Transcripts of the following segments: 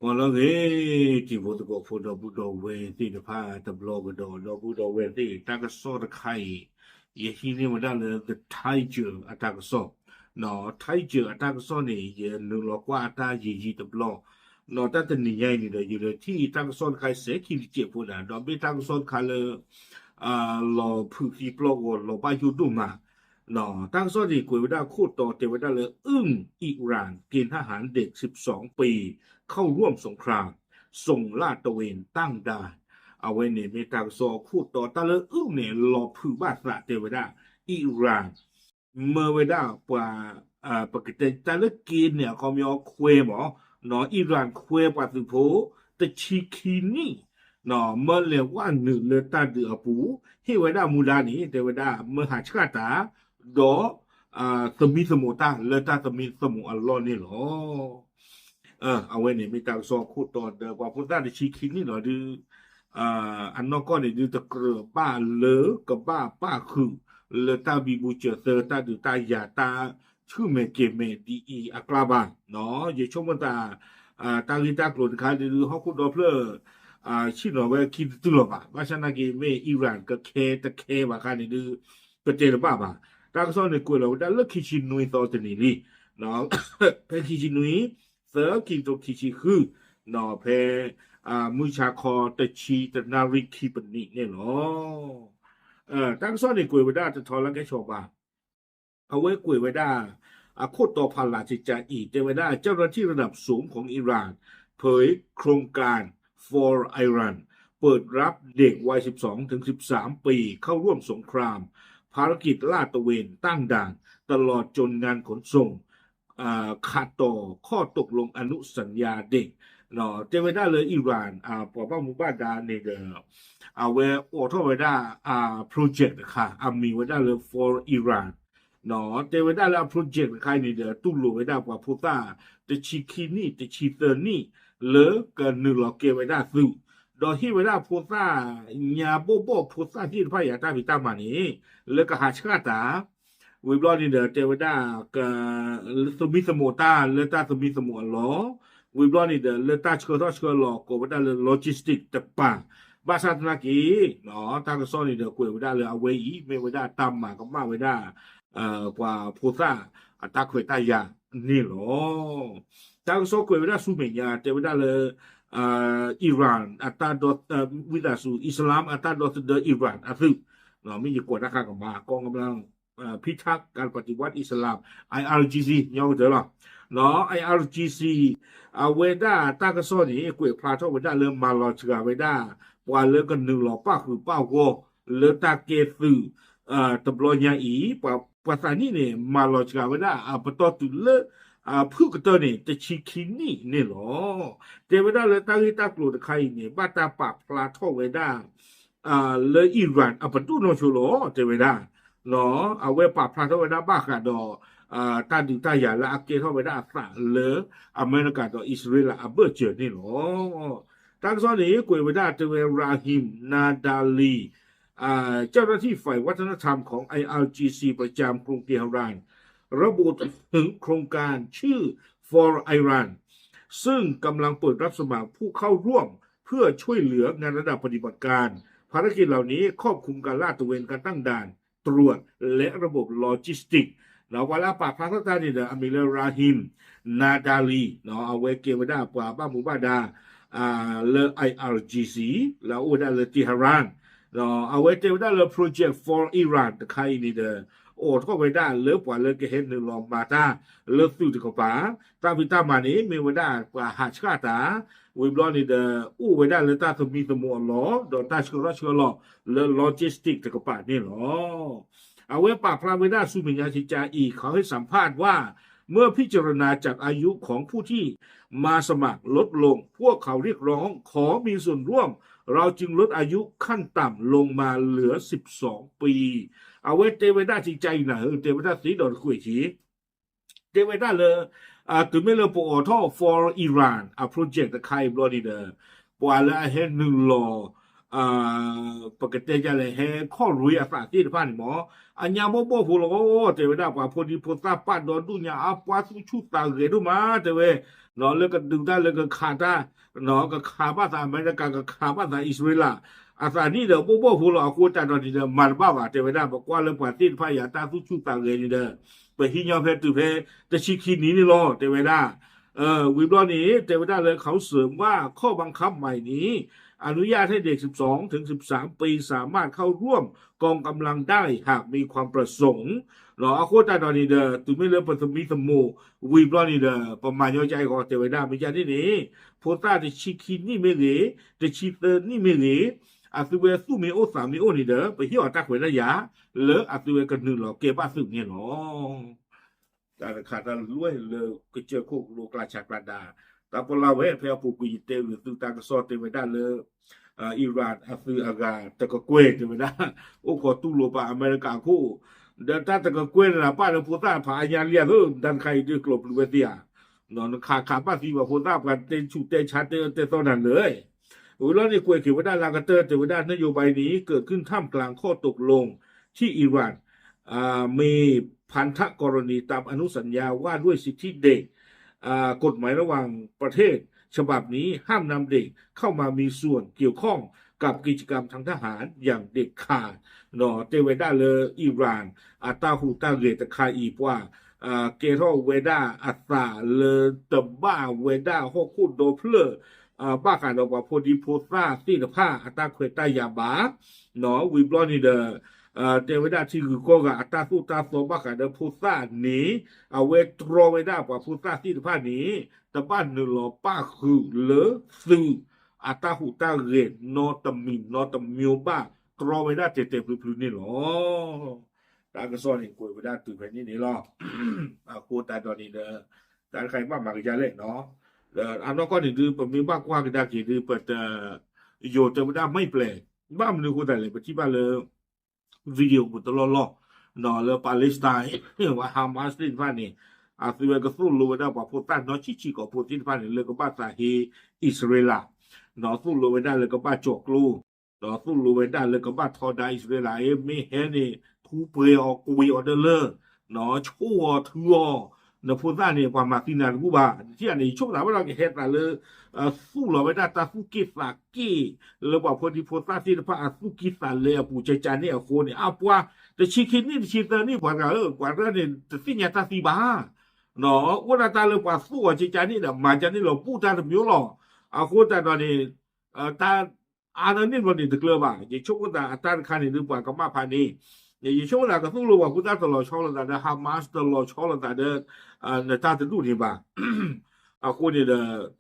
မ်လၢဂ့ၤ တံၤဖိသကိးဖိဒီပုၢ်ဒီဝဲၢ်သ့ၣ်တဖၣ်တဘျီကဒီး ဒီပုၢ်ဒီဝဲၢ်သ့ၣ် တၢ်ကစီၣ်တခါအံၤ ယဟံးန့ၢ်ဝဲဒၣ်လၢ The Tiger အတၢ်ကစီၣ်, Tiger အတၢ်ကစီၣ်န့ၣ် ယနုာ်လီၤကွၢ်အတၢ်ယံာ်ယံာ်တဘျီ, ဒီးတၢ်တနံၤညါအံၤန့ၣ်ဒီး ယလဲၤထံၣ်တၢ်ကစီၣ်တခါအံၤ စဲၤခံတစဲးဖိဒၣ် ဒီးမ့ၢ်တၢ်ကစီၣ်တခါလၢ လီၤဖုးသံပျီၢ်ဂီၤ လီၤဘၣ်ယိၣ်ဒိၣ်မး, တၢ်ကစီၣ်န့ၣ် ကွဲးဝဲဒၣ်ခိၣ်တီတဲဝဲဒၣ်လၢ อึ้ง อิหร่าน เกณฑ์ทหารเด็ก สิบสองปี เข้าร่วมสงคราม ส่งลาดตระเวนตั้งด่าน အဝဲန့ၣ်မ့ၢ်တၢ်ကစီၣ်ခိၣ်တီ တၢ်လၢ อึ้ง န့ၣ် လီၤဖုးဘၣ်သးတဲဝဲဒၣ် Iran မၢဝဲဒၣ်ပှၤ ပကတဲတၢ်လၢက့န့ၣ် အခီပညီခွဲမး, Iran ခွဲပှၤသုးဖိ တဆံခံနံၣ် မၢလဲၤဝဲနုာ်လၢတၢ်ဒုးအပူၤ ဟ့ၣ်ဝဲဒၣ်မူဒါန့ၣ် တဲဝဲဒၣ်မၢဟးဆှၣ်တၢ် ဒီး သမံသမိးတၢ်လၢတၢ်သမံသမိးအလီၢ်န့ၣ်လီၤ. အဝဲန့ၣ်မ့ၢ်တၢ်ကစီၣ်ခိၣ်တီဒီး ပှၤဖိသၣ်တဆံခံနံၣ်လီၤဒုး အနီၢ်ကီၢ်န့ၣ်ဒုး တကြၢးဘၣ်လၢကဘၣ်ပၣ်ဃုာ်လၢတၢ်ဘံဘူစၢၤသၢ တၢ်ဒုးတၢ်ယၤ တၢ်ဆူၣ်မဲာ်ကဲၤမဲာ်ဒ်အံၤအကျါဘၣ်. ယဆိကမိၣ်သး တၢ်ဂ့ၢ်တၢ်ကျိၤတခါဒုး ဟီၣ်ခိၣ်ဒီဖျၢၣ် ဆ့ၣ်နီၤဝဲခံတတုၤလီၤဘၣ်. ဘၣ်ဆၣ်သနာ်က့ မ့ၢ် Iran ကခဲတခဲဘၣ်ခါန့ၣ်ဒုး ပတဲတဘၣ်ဘၣ်. တၢ်ကစီၣ်န့ၣ်ကွဲးလီၤဝဲဒၣ်လၢခံဆံနွံသီတနံၤလံ ဖဲခံဆံနွံ သၢ ခံကထိခံဆံဃု ဖဲ မုၢ်ဆါခီတဆံတနၣ်ရံၣ်ခံပနံးန့ၣ်လီၤ. တၢ်ကစီၣ်န့ၣ်ကွဲးဝဲဒၣ်တထီလၢကဲဆီဘၣ်. အဝဲကွဲးဝဲဒၣ် အခိၣ်တီဖးလၢ်ကကါအံၤ တဲဝဲဒၣ် เจ้าหน้าที่ระดับสูงของอิหร่าน เผยโครงการ For Iran เปิดรับเด็กวัย สิบสองถึงสิบสามปี เข้าร่วมสงคราม ภารกิจลาดตระเวนตั้งด่าน ตลอดจนงานขนส่ง ขัดต่อข้อตกลงอนุสัญญาเด็ก တဲဝဲဒၣ်လၢ Iran ပှၤဘၣ်မူဘၣ်ဒါန့ၣ်ဒီး အဝဲအိးထီၣ်ဝဲဒၣ် project တခါ အမံၤဝဲဒၣ်လၢ For Iran တဲဝဲဒၣ်လၢအ project တခါအံၤန့ၣ်ဒီး တူၢ်လိာ်ဝဲဒၣ်ပှၤဖိသၣ် တဆံခံနံၣ် တဆံသၢနံၣ် လၢကနုာ်လီၤကဲဝဲဒၣ်သုး ဒီးဟ့ၣ်ဝဲဒၣ်ဖိသၣ် ညါဘိၣ်ဘီၣ်ဖိသၣ်သ့ၣ်တဖၣ်အံၤအတၢ်ဖံးတၢ်မၤန့ၣ် လၢကဟးဆှၣ်တၢ် ဝံၤဘျီန့ၣ်ဒီး တဲဝဲဒၣ် သမံသမိးတၢ်လၢတၢ်သမံသမိးအလီၢ်, ဝံၤဘျီန့ၣ်ဒီး လၢတၢ်ဆှၢထီၣ်ဆှၢလီၤ ကိးဝဲဒၣ်လၢ logistic တကပၤ, ဘၣ်ဆၣ်သနာ်က့ တၢ်ကစီၣ်န့ၣ်ဒီး ကွဲးဝဲဒၣ်လၢအဝဲအံၤ မ့ၢ်ဝဲဒၣ်တၢ်မၤကမၣ်ဝဲဒၣ် ပှၤဖိသၣ်အတၢ်ခွဲးတၢ်ယာ်န့ၣ်လီၤ. တၢ်ကစီၣ်ကွဲးဝဲဒၣ်ဆူမဲာ်ညါ တဲဝဲဒၣ်လၢ Iran အတၢ်ဒီ ဝံသးစူၤ Islam အတၢ်ဒီသဒၢ Iran အသုး, မ့ၢ်ယကွဲးတၢ်ခါကမၤ กองกำลังพิทักษ์การปฏิวัติอิสลาม ไออาร์จีซี ညီကတၢၢ်လီၤ. နီၢ် ไออาร์จีซี အဝဲဒၣ်တၢ်ကစီၣ်န့ၣ် ကွဲးဖျါထီၣ်ဝဲဒၣ်လၢမၤလီၤစှၤဝဲဒၣ် ပှၤလၢကနုာ်လီၤပၣ်ဃုာ်ပၣ်ဂီၢ် လၢတၢ်ကဲသုး တဘျီညါအံၤ ပှၤသးနံၣ်န့ၣ် မၤလီၤစှၤဝဲဒၣ်အပတီၢ်တုၤလၢ ဖုၣ်ကတၢၢ်န့ၣ် တဆံခံနံၣ်န့ၣ်လီၤ. တဲဝဲဒၣ်လၢတၢ်ဂ့ၢ်တၢ်ကျိၤတခါအံၤန့ၣ် ဘၣ်တၢ်ပာ်ဖျါထီၣ်ဝဲဒၣ် လၢ Iran အပဒိၣ်နီၢ်ဆိလီၤ တဲဝဲဒၣ်. အဝဲပာ်ဖျါထီၣ်ဝဲဒၣ်ဘၣ်ဃးဒီး တၢ်ဒုးတၢ်ယၤလၢအကဲထီၣ်ဝဲဒၣ်အသးလၢအမဲရကၤဒီးအံၣ်စရ့လးအဘၢၣ်စၢၤန့ၣ်လီၤ. တၢ်ကစီၣ်န့ၣ် ကွဲးဝဲဒၣ်တဲဝဲ Raheem Nadali เจ้าหน้าที่ฝ่ายวัฒนธรรมของ ไออาร์จีซี ประจำกรุงเตหะราน ระบุถึงโครงการชื่อ For Iran ซึ่งกำลังเปิดรับสมัครผู้เข้าร่วมเพื่อช่วยเหลืองานระดับปฏิบัติการ ภารกิจเหล่านี้ครอบคลุมการลาดตระเวนการตั้งด่านตรวจและระบบโลจิสติกส์ ပှၤလၢအပာ်ဖျါထီၣ်တၢ်န့ၣ်ဒီး အမံၤလၢ Raheem Nadali အဝဲကဲဝဲဒၣ်ပှၤဘၣ်မူဘၣ်ဒါ လၢ ไออาร์จีซี လၢအအိၣ်ဝဲဒၣ်လၢ Tehran အဝဲတဲဝဲဒၣ်လၢ Project for Iran တခါအံၤန့ၣ်ဒီး အိးထီၣ်ဝဲဒၣ်လၢပှၤလၢကဟဲနုာ်လီၤမၤတၢ်လၢသုးတကပၤ, တၢ်ဖံးတၢ်မၤန့ၣ် မ့ၢ်ဝဲဒၣ်ပှၤဟးဆှၣ်တၢ်, ဝံၤဘျီန့ၣ်ဒီး အိၣ်ဝဲဒၣ်လၢတၢ်သမံသမိးအလီၢ် ဒီးတၢ်ဆှၢထီၣ်ဆှၢလီၤ လၢ logistic တကပၤန့ၣ်လီၤ. အဝဲပာ်ဖျါဝဲဒၣ်ဆူမဲာ်ညါကကါအံၤ เขาให้สัมภาษณ์ว่า เมื่อพิจารณาจากอายุของผู้ที่มาสมัครลดลง พวกเขาเรียกร้องขอมีส่วนร่วม เราจึงลดอายุขั้นต่ำลงมาเหลือ สิบสอง ปี အဝဲတဲဝဲဒၣ်ကကါအံၤနၤဧၢ တဲဝဲဒၣ်သ့ဒီးတကွဲးက့ၤ တဲဝဲဒၣ်လၢ တုၤမ့ၢ်လၢပအိးထီၣ် For Iran အ project တခါအံၤဘျီန့ၣ်ဒီး ပှၤလၢအဟဲနုာ်လီၤ ပကတဲဒ်လဲၣ် ဟဲခီၣ်ရ့အသးသ့ၣ်တဖၣ်န့ၣ်မ့ၢ် အညါဘီၣ်ဘီၣ်ဖိလီၤ တဲဝဲဒၣ် ပှၤဖိဒံဖိသၣ်ပာ်ဒီဒူၣ်ညါအါ ပှၤသူၣ်ဆူၣ်သးဂဲၤဒိၣ်မး တဲဝဲ လၢကဒုးတၢ်လၢကခးတၢ် ကခးဘၣ်သးအမဲရကၤ ကခးဘၣ်သးအံၣ်စရ့လး အသးနံၣ်ဒီးဘီၣ်ဘီၣ်ဖိလီၤ အဃိတၢ်ဒီးန့ၣ်ဒီး မၤတဘၣ်ဘၣ် တဲဝဲဒၣ် ပကွၢ်လၢပှၤသ့ၣ်တဖၣ်အံၤအတၢ်သူၣ်ဆူၣ်သးဂဲၤန့ၣ်ဒီး ပဟံးညီဖဲတုၤဖဲတဆံခံနံၣ်န့ၣ်လီၤ တဲဝဲဒၣ် ဝံၤဘျီန့ၣ် တဲဝဲဒၣ်လၢ เขาเสริมว่าข้อบังคับใหม่นี้ อนุญาตให้เด็ก สิบสองถึงสิบสามปี สามารถเข้าร่วมกองกำลังได้ หากมีความประสงค์ အဃိတၢ်ဒီးန့ၣ်ဒီး တုၤမ့ၢ်လၢပသမံသမိး ဝံၤဘျီန့ၣ်ဒီး ပမၤညီကအံၤဃီ တဲဝဲဒၣ် မ့ၢ်ဒ်န့ၣ်န့ၣ် ဖိသၣ်တဆံခံနံၣ်မ့ၢ်ဂ့ၤ တဆံသၢနံၣ်မ့ၢ်ဂ့ၤ အသုဝဲသူၣ်မ့ၢ်အိၣ်သးမ့ၢ်အိၣ်န့ၣ်ဒီး ပဟ့ၣ်အီၤတၢ်ခွဲးတၢ်ယာ် လၢအသုဝဲကနုာ်လီၤကဲဘၣ်သုးန့ၣ်လီၤ. တၢ်တခါတၢ်လွဲၢ်လၢကစၢၢ်ခိၣ်ကလိကျါဆးကျါဒါ တၢ်ပလီၢ်ဝဲ ဖဲအပူၤကွံာ်ယတဲဝံၤသုတၢ်ကစီၣ်တဲဝဲဒၣ်လၢ Iran အသုးအဂၤတကကွဲၢ်တဲဝဲဒၣ် အိၣ်ခိးတူၢ်လိာ်ပာ်အမဲရကၤအခိၣ် ဒီးတၢ်တကကွဲၢ်န့ၣ် ပာ်လၢဖိသၣ်တဖၣ်အါညါလံဧါသၢ တၢ်တခါအံၤဒ်ကျိာ်ပျုၤဝဲသ့ဧါ နခးခးဘၣ်သံပှၤဖိသၣ်ပှၤတဲဆူးတဲဆါတဲအၢတဲသီနၤလၢ ဝံၤလီၤန့ၣ် ကွဲးက့ၤဝဲဒၣ်လၢကတၢၢ်တဲဝဲဒၣ် นโยบายนี้เกิดขึ้นท่ามกลางข้อตกลงที่อิหร่าน อ่า มีพันธกรณีตามอนุสัญญาว่าด้วยสิทธิเด็ก อ่า กฎหมายระหว่างประเทศฉบับนี้ห้ามนำเด็กเข้ามามีส่วนเกี่ยวข้องกับกิจกรรมทางทหารอย่างเด็ดขาด တဲဝဲဒၣ်လၢ Iran အတၢ်ဟူးတၢ်ဂဲၤတခါအံၤ ပှၤ ကဲထီၣ်ဝဲဒၣ်အသးလၢတဘၣ်ဝဲဒၣ်ဟီၣ်ခိၣ်ဒီဖျၢၣ် ဘၣ်ဃးဒီးပှၤဖိဒံဖိသၣ်သ့ၣ်တဖၣ်အတၢ်ခွဲးတၢ်ယာ်ဘၣ် ဝံၤဘျီန့ၣ်ဒီး တဲဝဲဒၣ်ထံဂုၤကီၢ်ဂၤအတၢ်သိၣ်တၢ်သီဘၣ်ဃးဒီးဖိသၣ်န့ၣ် အဝဲတြီဝဲဒၣ်ပှၤဖိသၣ်သ့ၣ်တဖၣ်န့ၣ် တဘၣ်နုာ်လီၤပၣ်ဃုာ်လၢသုးအတၢ်ဟူးတၢ်ဂဲၤနီတမံၤနီတမျိုးဘၣ် တြီဝဲဒၣ်တဲာ်တဲာ်ဖျုးဖျုးန့ၣ်လီၤ. တၢ်ကစီၣ်န့ၣ်ကွဲးဝဲဒၣ်တုၤဖဲန့ၣ်န့ၣ်လီၤ. အဃိသတးဒီးန့ၣ်ဒီး တၢ်တခါအံၤဘၣ်မၤကဒါလဲၣ်နီၤ ဒီးအနီၢ်ကီၢ်န့ၣ်ဒုး ပမ့ၢ်ဘၣ်ကွၢ်ကဒါက့ၤဒုး ပတ ယိၤတဲဝဲဒၣ် မ့ၢ်ပျဲၢ် ဘၣ်မနုၤအဃိသတးလဲၣ် ပထံၣ်ဘၣ်လၢ video ပူၤတလီၢ်လီၢ် လၢ Palestine ဝဲ Hamas သ့ၣ်တဖၣ်န့ၣ် အသုဝဲကသိၣ်လိဝဲဒၣ်ပှၤဖိသၣ်နီၢ်ဆံးဆံးကိာ်ဖိသ့ၣ်တဖၣ်န့ၣ် လၢကဘၣ်သးဟ့ အံၣ်စရ့လး ဒီးသိၣ်လိဝဲဒၣ်လၢကဘၣ်ကၠီၤကျိ ဒီးသိၣ်လိဝဲဒၣ်လၢကဘၣ်ထီဒါအံၣ်စရ့လး မ့ၢ်ဟဲန့ၣ် ထူပှဲၤအီၤကွံာ်အီၤဒၣ်လၢ ဆိၣ်အီၤထုအီၤ နဖိသၣ်န့ၣ် ပှၤမၤသံနၤတဘူၣ်ဘၣ် နထံၣ်န့ၣ် ယဆိကမိၣ်သးဘၣ်ဒီးကဟဲသးလၢ သူၣ်လီၤဝဲဒၣ်တၢ်သူၣ်က့ၣ်သးက့ၣ် လၢပှၤဖိဒံဖိသၣ်သ့ၣ်တဖၣ်အသူၣ်ကံၢ်သးလဲအပူၤ ကကန့ၣ်အဃိန့ၣ် အပှၤ တဆံခံနံၣ် တဆံသၢနံၣ် ပှၤတဂၤဧၢ ပှၤတဂၤန့ၣ် တသ့ၣ်ညါတၢ်သံဘၣ် အိၣ်ဒၣ်တၢ်လၢပှၤသူၣ်အီၤကကန့ၣ်ဒီး မၤကန့ၣ်လီၤ ဘူၣ်တၢ်တမံၤလီၤ. အဃိသတးဒီးန့ၣ် တၢ် အါန့ၢ်န့ၣ်ဘျီန့ၣ်တကျၢၤဘၣ်. ယဆိကမိၣ်သးအတၢ်တခါန့ၣ်ဒုးပှၤကမၣ်ဖးန့ၣ် ယဆိကမိၣ်သးကသိၣ်လိပှၤဖိသၣ်တလီၤဆီလိာ်သးဒီး Hamas တလီၤဆီလိာ်သးဒီး နတၢ်တဒူၣ်န့ၣ်ဘၣ်. အဃိန့ၣ်ဒီး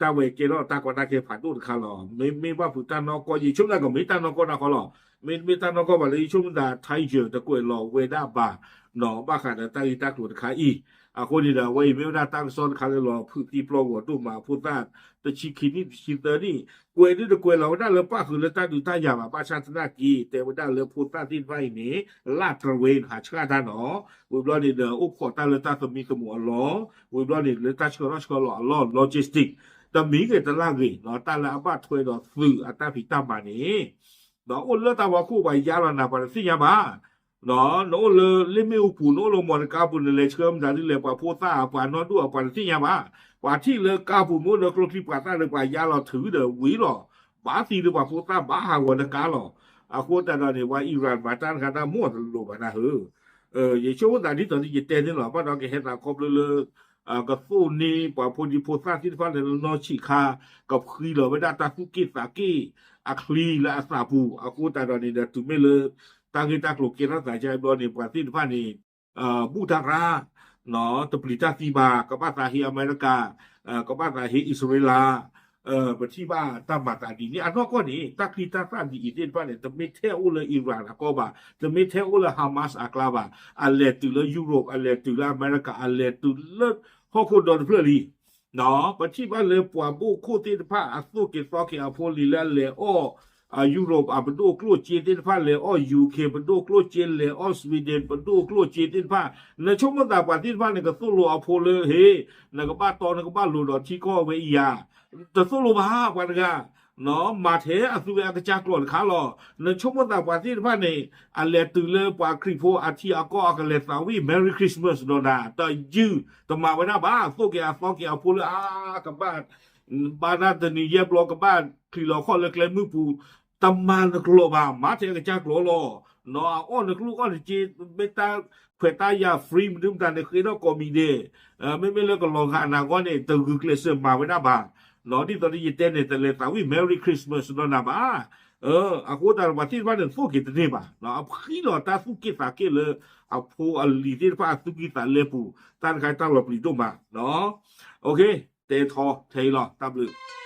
တၢ်ဝဲကဲထီၣ်တၢ်ကီတၢ်ခဲဖးဒိၣ်တခါလီၤ. မ့မ့ၢ်ဘၣ်ဖုးတၢ်နီၢ်ကီၢ် ယဆိကမိၣ်သးကမ့ၢ်တၢ်နီၢ်ကီၢ်နီၢ်ခီလီၤ. မ့တမ့ၢ်တၢ်နီၢ်ကီၢ်ဘၣ်လၢယဆိကမိၣ်သး Tiger တကွဲးလီၤဝဲဒၣ်ဘၣ် နီၤ ဘၣ်ဃးဒီးတၢ်ဂ့ၢ်တၢ်ကျိၤတခါအံၤ အဃိန့ၣ်ဒီး အဝဲအံၤမ့ၢ်ဝဲဒၣ်တၢ်ကစီၣ်တခါလၢလီၤဖုးသံပျီဂီၤဒိၣ်မး ဖိသၣ်တဆံခံနံၣ် တဆံသၢနံၣ် ကွဲးဒုတကွဲးလီၤဝဲဒၣ်လၢပၣ်ဃုာ်လၢတၢ်ဒုးတၢ်ယၤဘၣ် ဘၣ်ဆၣ်သနာ်က့ တဲဝဲဒၣ်လၢဖိသၣ်သ့ၣ်တဖၣ်အံၤန့ၣ် လၢတရ့ဟးဆှၣ်တၢ်နီၤ ဝံၤဘျီန့ၣ်ဒီး အိၣ်ခိးတၢ်လၢတၢ်သမံသမိးအလီၢ် ဝံၤဘျီန့ၣ်လၢတၢ်ဆှၢထီၣ်ဆှၢလီၤအလီၢ် logistic တမံၤဂ့ၤတလၢ်ဂ့ၤ တၢ်လၢအဘၣ်ထွဲဒီးသုးအတၢ်ဖံးတၢ်မၤန့ၣ် ဒီးအိၣ်လၢတၢ်ဖီခိၣ်ပှၤယါလီၤနၤ ပှၤတသ့ၣ်ညါဘၣ် နအိၣ်လၢ လ့ၣ်မ့ၣ်အူပူၤ နအိၣ်လၢမီၢ်တကါပူၤ နလဲၤဆှၢမတၤဒ်လဲၣ် ပှၤဖိသၣ် ပှၤနီၢ်ဒိၣ် ပှၤတသ့ၣ်ညါဘၣ်. ပှၤထံၣ်လၢကါပူၤမ့ၢ်အိၣ်ဒီးကျိချံပှၤသၣ်ဒီး ပှၤယါလီၤထုးဒီးဝံၤလီၤ. ဘၣ်သံဒီးပှၤဖိသၣ် ဘၣ်ဟးဂီၤနကါလီၤ. အဃိသတးဒီးန့ၣ် ပှၤ Iran မၤတၢ်တခါတၢ်မိၢ်တလိၤဘၣ်နၢ်ဟၢ ယဆိကမိၣ်သးဒ်သိးဒ်ယတဲန့ၣ်လီၤ. ဘၣ်ဒီးကဟဲသးခီဖျိလၢ ကသိၣ်န့ၢ်ပှၤဖိဒံဖိသၣ်သ့ၣ်တဖၣ်န့ၣ်လၢနီၢ်ဆံးခါ ကဖှံလီၤဝဲဒၣ်တၢ်သူၣ်က့ၣ်သးက့ၣ်အချံလၢအသးပူၤ အဃိသတးဒီးန့ၣ်ဒီး တုၤမ့ၢ်လၢ တၢ်ဂ့ၢ်တၢ်ကျိၤကဲထီၣ်သးကဘျီန့ၣ် ပှၤသ့ၣ်တဖၣ်န့ၣ် ဘူၣ်တၢ်ရၣ် တပျံၤတၢ်သံဘၣ် ကဘၣ်သးဟ့အမဲရကၤ ကဘၣ်သးဟ့အံၣ်စရ့လး ပထံၣ်ဘၣ်တၢ်မၤသးဒ်န့ၣ် အနီၢ်ကီၢ်န့ၣ် တၢ်ချံတၢ်သၣ်ဒ်အံၤသ့ၣ်တဖၣ်န့ၣ် တမ့ၢ်ထဲအိၣ်လၢ Iran အကီၢ်ဘၣ် တမ့ၢ်ထဲအိၣ်လၢ Hamas အကျါဘၣ် အလဲၤတုၤလၢ Europe အလဲၤတုၤလၢအမဲရကၤ အလဲၤတုၤလၢဟီၣ်ခိၣ်ဒီတဖျၢၣ်လံ ပထံၣ်ဘၣ်လၢပှၤဘိၣ်ခိၣ်သ့ၣ်တဖၣ် အသိၣ်က့ၤသီက့ၤအဖိလံၤလၢအလဲၤအီၣ် Europe အပဒိၣ်ကျိၣ်စ့သ့ၣ်တဖၣ် လဲၤအီၣ် UK ပဒိၣ်ကျိၣ်စ့ လဲၤအီၣ် Sweden ပဒိၣ်ကျိၣ်စ့သ့ၣ်တဖၣ် နဆိကမိၣ်သးပှၤသ့ၣ်တဖၣ်န့ၣ် ကသိၣ်လိအဖိလၢ ဟ့ၣ် နကဘၣ်တီနကဘၣ်လိၤဒီးထံကီၢ်ဝဲအံၤဧါ တသိၣ်လိဘၣ်ပှၤတဂၤ မၤထဲအသုဝဲအကစၢ်ကျိာ်တခါလီၤ. နဆိကမိၣ်သးပှၤသ့ၣ်တဖၣ်န့ၣ် အလဲၤတုၤလၢပှၤခရံာ်ဖိအထံအကီၢ် အကလဲၤသးဝံၣ် Merry Christmas ဒီးနၤ တယုၢ် တမၤဝဲဒၣ်ဘၣ်. သိၣ်က့ၤအသီက့ၤအဖိလၢအါကဘၣ် ဘၣ်တၢ်တနံၤယဲၢ်ဘျီကဘၣ်ချံးလီၤခီၣ်လၢကျဲမုၢ်ပူၤ တမၤနကျိာ်ဘၣ်, မၤထဲအကစၢ်ကျိာ်လီၤ. အီၣ်နကျိၣ်အီၣ်နစ့ မ့ၢ်တၢ်ခွဲးတၢ်ယာ် free မနုၤမတၤန့ၣ် ဃ့ထီၣ်ကိးမံၤဒဲး, မ့မ့ၢ်လၢကလီၤဂာ်နၤအဂီၢ်န့ၣ် တဂုာ်ကျဲးစၢးမၤဝဲဒၣ်ဘၣ်. ဒ်သိးဒီးယတဲန့ၣ် တလဲၤသးဝံၣ် Merry Christmas ဒီးနၤဘၣ်. အဃိသတးဒီးပှၤသ့ၣ်တဖၣ်န့ၣ် သိၣ်က့ၤတန့ၢ်ဘၣ်, အဖှံလီၤတၢ်သူၣ်က့ၣ်သးက့ၣ်လၢ အဖိအလံၤသ့ၣ်တဖၣ်အသူၣ်ကံၢ်သးလဲပူၤ, တၢ်တခါတၢ်လီၤပျံၤဒိၣ်မး. တဲထီထဲအံၤလီၤ, တၢ်ဘျုး